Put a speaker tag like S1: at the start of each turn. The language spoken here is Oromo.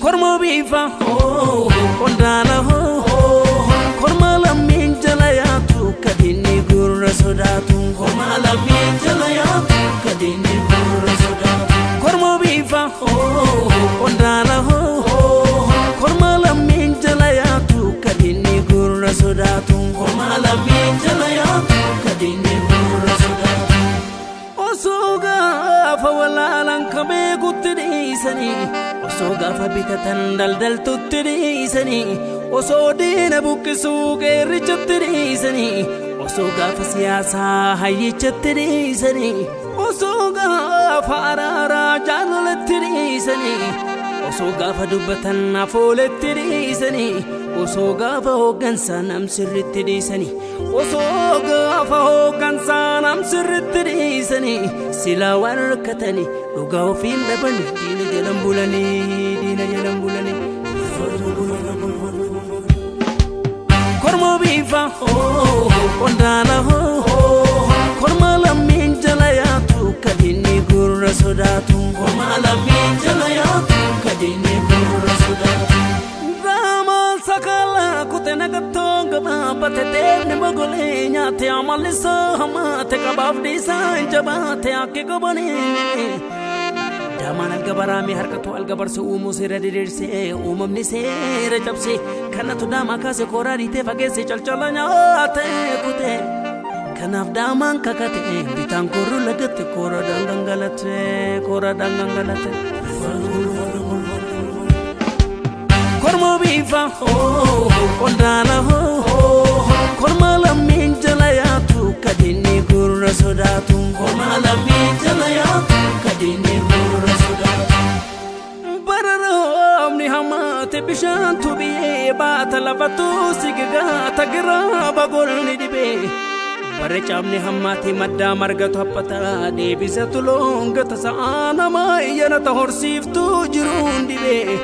S1: Korma biifa qondaala korma lammiin jala yaatu kadinni gurra sodaatu. Korma lammiin jala yaatu kadinni gurra sodaatu. Korma biifa qondaala korma lammiin jala yaatu kadinni gurra sodaatu. Korma lammiin jala yaatu kadinni gurra sodaatu. Osoo gaafa walaalaan ka beekutti dhiisanii, osoo gaafa bitatan daldaltutti dhiisanii, osoo diina buqqisuu qeerrichatti dhiisanii, osoo gaafa siyaasaa hayyichatti dhiisanii, osoo gaafa araaraa jaalalatti dhiisanii, osoo gaafa dubbatan afooletti dhiisanii, osoo gaafa hooggansaa nam sirritti dhiisanii, osoo gaafa hooggansaa nam sirritti dhiisanii, silaa waan rakkatanii dhugaa ofiin dhabanii diina jalan bulanii, diina jalan bulanii. Korma biifa qondaala korma lammiin jala yaatu kadinni gurra sodaatu. Korma lammiin jala yaatu kadinni gurra sodaatu. Raamaan sakala kute nagattoo gabaabate deemni mogolee nyaate amalli isaa hamaate qabaaf dhiisaa jabaate akki qabanii. Daamaan algabaraame harkatu algabarse uumuu seera diriirsee uumamni seera cabse kanatu daamaa kaase kooraa dhiitee fageesse calcala nyaate kute. Kanaaf daamaan kakate bitaan korru lagate kooraadhaan gangalate, kooraadhaan gangalate. Korma biifa qondaala korma lammiin jala yaatu kadinni gurra sodaatu. Korma lammiin jala yaatu kadinni gurra sodaatu. Bara roobni hamaate bishaantu biyyee baata lafatu sigigaata giraaba golni dhibee. Bara caamni hammaate maddaa margatu haphata deebisatu loon gata sa'aa namaa iyyanata horsiiftuu jiruun dhibee.